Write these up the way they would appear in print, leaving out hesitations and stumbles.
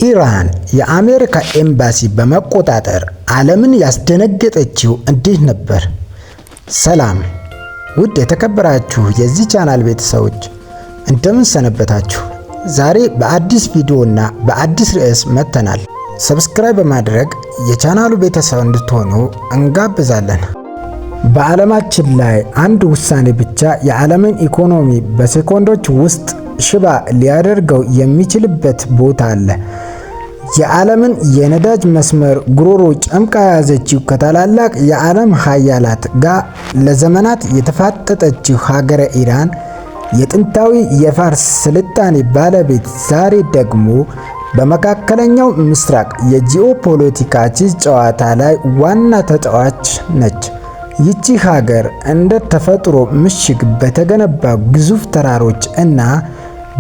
ኢራን የአሜሪካ ኤምባሲ በመቆጣጠር ዓለምን ያስደነገጠችው እንዲህ ነበር። ሰላም ውድ የተከበራችሁ የዚህ ቻናል ቤተሰቦች፣ እንደምን ሰነበታችሁ? ዛሬ በአዲስ ቪዲዮና በአዲስ ርዕስ መጥተናል። Subscribe በማድረግ የቻናሉ ቤተሰብ እንድትሆኑ እንጋብዛለን። በዓለማችን ላይ አንድ ውሳኔ ብቻ የዓለምን ኢኮኖሚ በሴኮንዶች ውስጥ ሽባ ሊያደርገው የሚችልበት ቦታ አለ። የዓለምን የነዳጅ መስመር ጉሮሮ ጨምቃ የያዘችው፣ ከታላላቅ የዓለም ሀያላት ጋር ለዘመናት የተፋጠጠችው ሀገረ ኢራን፣ የጥንታዊ የፋርስ ስልጣኔ ባለቤት፣ ዛሬ ደግሞ በመካከለኛው ምስራቅ የጂኦፖለቲካ ቼዝ ጨዋታ ላይ ዋና ተጫዋች ነች። ይቺ ሀገር እንደ ተፈጥሮ ምሽግ በተገነባ ግዙፍ ተራሮች እና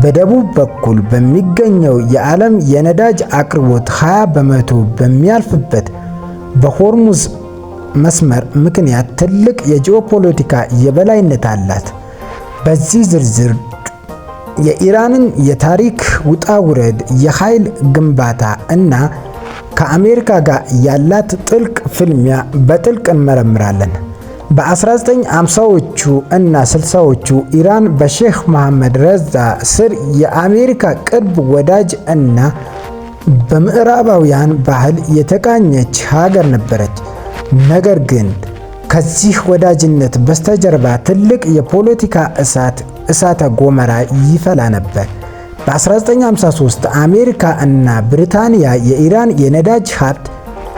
በደቡብ በኩል በሚገኘው የዓለም የነዳጅ አቅርቦት 20% በሚያልፍበት በሆርሙዝ መስመር ምክንያት ትልቅ የጂኦፖለቲካ የበላይነት አላት። በዚህ ዝርዝር የኢራንን የታሪክ ውጣ ውረድ፣ የኃይል ግንባታ እና ከአሜሪካ ጋር ያላት ጥልቅ ፍልሚያ በጥልቅ እንመረምራለን። በ1950ዎቹ እና 60ዎቹ ኢራን በሼህ መሐመድ ረዛ ስር የአሜሪካ ቅርብ ወዳጅ እና በምዕራባውያን ባህል የተቃኘች ሀገር ነበረች። ነገር ግን ከዚህ ወዳጅነት በስተጀርባ ትልቅ የፖለቲካ እሳተ ጎመራ ይፈላ ነበር። በ1953 አሜሪካ እና ብሪታንያ የኢራን የነዳጅ ሀብት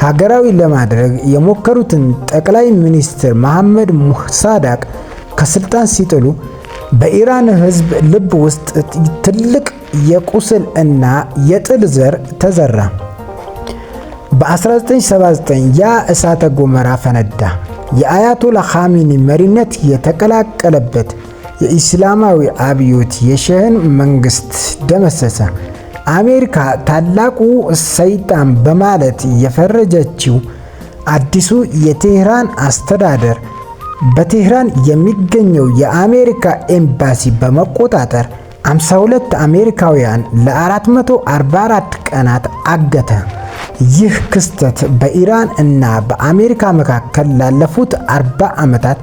ሀገራዊ ለማድረግ የሞከሩትን ጠቅላይ ሚኒስትር መሐመድ ሙሳዳቅ ከስልጣን ሲጥሉ በኢራን ሕዝብ ልብ ውስጥ ትልቅ የቁስል እና የጥል ዘር ተዘራ። በ1979 ያ እሳተ ጎመራ ፈነዳ። የአያቶላ ኻሚኒ መሪነት የተቀላቀለበት የኢስላማዊ አብዮት የሼህን መንግስት ደመሰሰ። አሜሪካ ታላቁ ሰይጣን በማለት የፈረጀችው አዲሱ የቴህራን አስተዳደር በቴህራን የሚገኘው የአሜሪካ ኤምባሲ በመቆጣጠር 52 አሜሪካውያን ለ444 ቀናት አገተ። ይህ ክስተት በኢራን እና በአሜሪካ መካከል ላለፉት 40 ዓመታት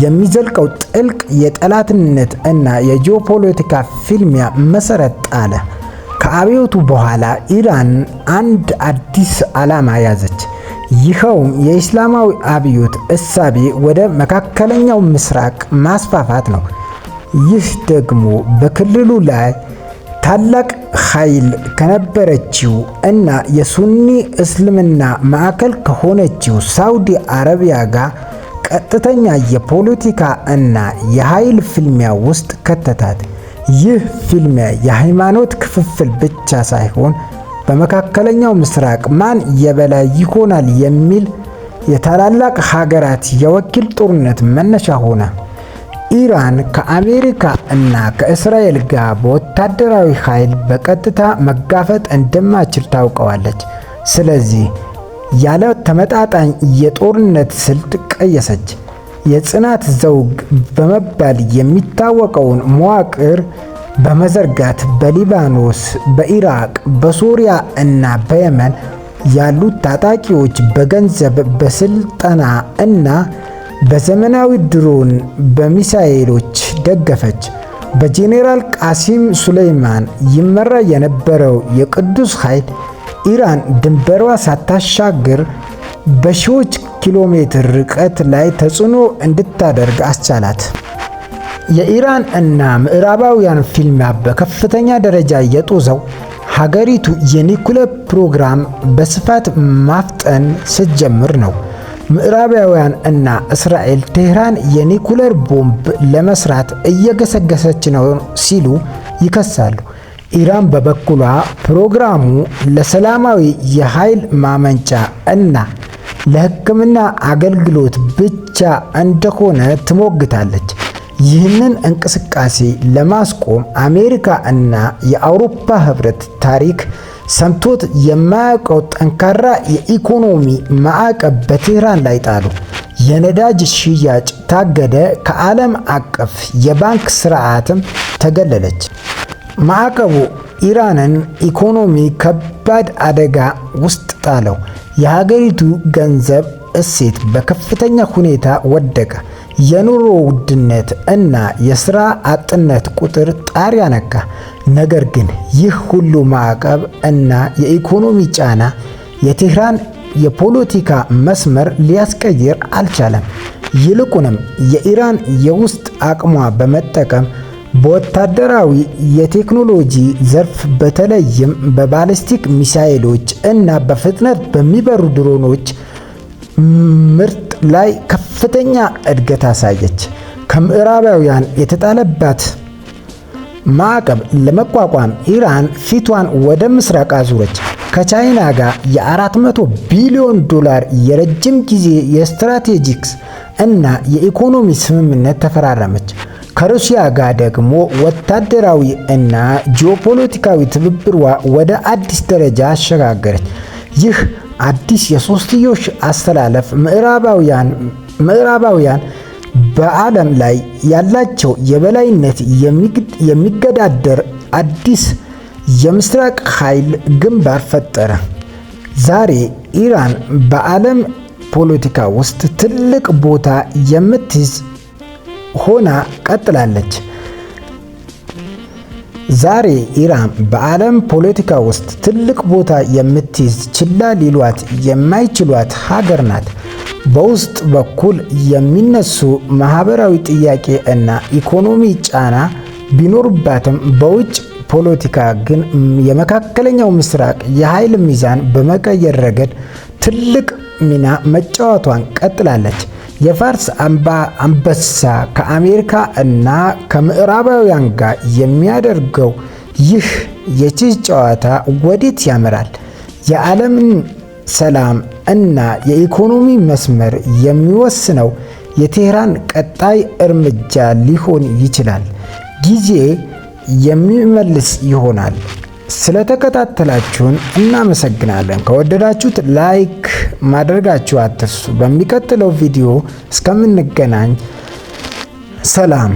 የሚዘልቀው ጥልቅ የጠላትነት እና የጂኦፖለቲካ ፍልሚያ መሰረት ጣለ። ከአብዮቱ በኋላ ኢራን አንድ አዲስ ዓላማ ያዘች። ይኸውም የኢስላማዊ አብዮት እሳቤ ወደ መካከለኛው ምስራቅ ማስፋፋት ነው። ይህ ደግሞ በክልሉ ላይ ታላቅ ኃይል ከነበረችው እና የሱኒ እስልምና ማዕከል ከሆነችው ሳውዲ አረቢያ ጋር ቀጥተኛ የፖለቲካ እና የኃይል ፍልሚያ ውስጥ ከተታት። ይህ ፍልሚያ የሃይማኖት ክፍፍል ብቻ ሳይሆን በመካከለኛው ምስራቅ ማን የበላይ ይሆናል የሚል የታላላቅ ሀገራት የወኪል ጦርነት መነሻ ሆነ። ኢራን ከአሜሪካ እና ከእስራኤል ጋር በወታደራዊ ኃይል በቀጥታ መጋፈጥ እንደማትችል ታውቀዋለች። ስለዚህ ያለ ተመጣጣኝ የጦርነት ስልት ቀየሰች። የጽናት ዘውግ በመባል የሚታወቀውን መዋቅር በመዘርጋት በሊባኖስ፣ በኢራቅ፣ በሶሪያ እና በየመን ያሉት ታጣቂዎች በገንዘብ፣ በስልጠና እና በዘመናዊ ድሮን በሚሳኤሎች ደገፈች። በጄኔራል ቃሲም ሱሌይማን ይመራ የነበረው የቅዱስ ኃይል ኢራን ድንበሯ ሳታሻግር በሺዎች ኪሎ ሜትር ርቀት ላይ ተጽዕኖ እንድታደርግ አስቻላት። የኢራን እና ምዕራባውያን ፍልሚያ በከፍተኛ ደረጃ የጦዘው ሀገሪቱ የኒኩሌር ፕሮግራም በስፋት ማፍጠን ስትጀምር ነው። ምዕራባውያን እና እስራኤል ቴህራን የኒኩሌር ቦምብ ለመስራት እየገሰገሰች ነው ሲሉ ይከሳሉ። ኢራን በበኩሏ ፕሮግራሙ ለሰላማዊ የኃይል ማመንጫ እና ለሕክምና አገልግሎት ብቻ እንደሆነ ትሞግታለች። ይህንን እንቅስቃሴ ለማስቆም አሜሪካ እና የአውሮፓ ህብረት ታሪክ ሰምቶት የማያውቀው ጠንካራ የኢኮኖሚ ማዕቀብ በቴህራን ላይ ጣሉ። የነዳጅ ሽያጭ ታገደ፣ ከዓለም አቀፍ የባንክ ስርዓትም ተገለለች። ማዕቀቡ ኢራንን ኢኮኖሚ ከባድ አደጋ ውስጥ ጣለው። የሀገሪቱ ገንዘብ እሴት በከፍተኛ ሁኔታ ወደቀ። የኑሮ ውድነት እና የሥራ አጥነት ቁጥር ጣሪያ ነካ። ነገር ግን ይህ ሁሉ ማዕቀብ እና የኢኮኖሚ ጫና የቴህራን የፖለቲካ መስመር ሊያስቀይር አልቻለም። ይልቁንም የኢራን የውስጥ አቅሟ በመጠቀም በወታደራዊ የቴክኖሎጂ ዘርፍ፣ በተለይም በባሊስቲክ ሚሳኤሎች እና በፍጥነት በሚበሩ ድሮኖች ምርት ላይ ከፍተኛ እድገት አሳየች። ከምዕራባውያን የተጣለባት ማዕቀብ ለመቋቋም ኢራን ፊቷን ወደ ምስራቅ አዙረች። ከቻይና ጋር የ400 ቢሊዮን ዶላር የረጅም ጊዜ የስትራቴጂክስ እና የኢኮኖሚ ስምምነት ተፈራረመች። ከሩሲያ ጋር ደግሞ ወታደራዊ እና ጂኦፖለቲካዊ ትብብሯ ወደ አዲስ ደረጃ አሸጋገረች። ይህ አዲስ የሶስትዮሽ አስተላለፍ ምዕራባውያን በዓለም ላይ ያላቸው የበላይነት የሚገዳደር አዲስ የምስራቅ ኃይል ግንባር ፈጠረ። ዛሬ ኢራን በዓለም ፖለቲካ ውስጥ ትልቅ ቦታ የምትይዝ ሆና ቀጥላለች። ዛሬ ኢራን በዓለም ፖለቲካ ውስጥ ትልቅ ቦታ የምትይዝ፣ ችላ ሊሏት የማይችሏት ሀገር ናት። በውስጥ በኩል የሚነሱ ማህበራዊ ጥያቄ እና ኢኮኖሚ ጫና ቢኖርባትም፣ በውጭ ፖለቲካ ግን የመካከለኛው ምስራቅ የኃይል ሚዛን በመቀየር ረገድ ትልቅ ሚና መጫወቷን ቀጥላለች። የፋርስ አንበሳ ከአሜሪካ እና ከምዕራባውያን ጋር የሚያደርገው ይህ የቼዝ ጨዋታ ወዴት ያመራል? የዓለምን ሰላም እና የኢኮኖሚ መስመር የሚወስነው የቴህራን ቀጣይ እርምጃ ሊሆን ይችላል። ጊዜ የሚመልስ ይሆናል። ስለተከታተላችሁን እናመሰግናለን። ከወደዳችሁት like ማድረጋችሁ አትርሱ። በሚቀጥለው ቪዲዮ እስከምንገናኝ ሰላም።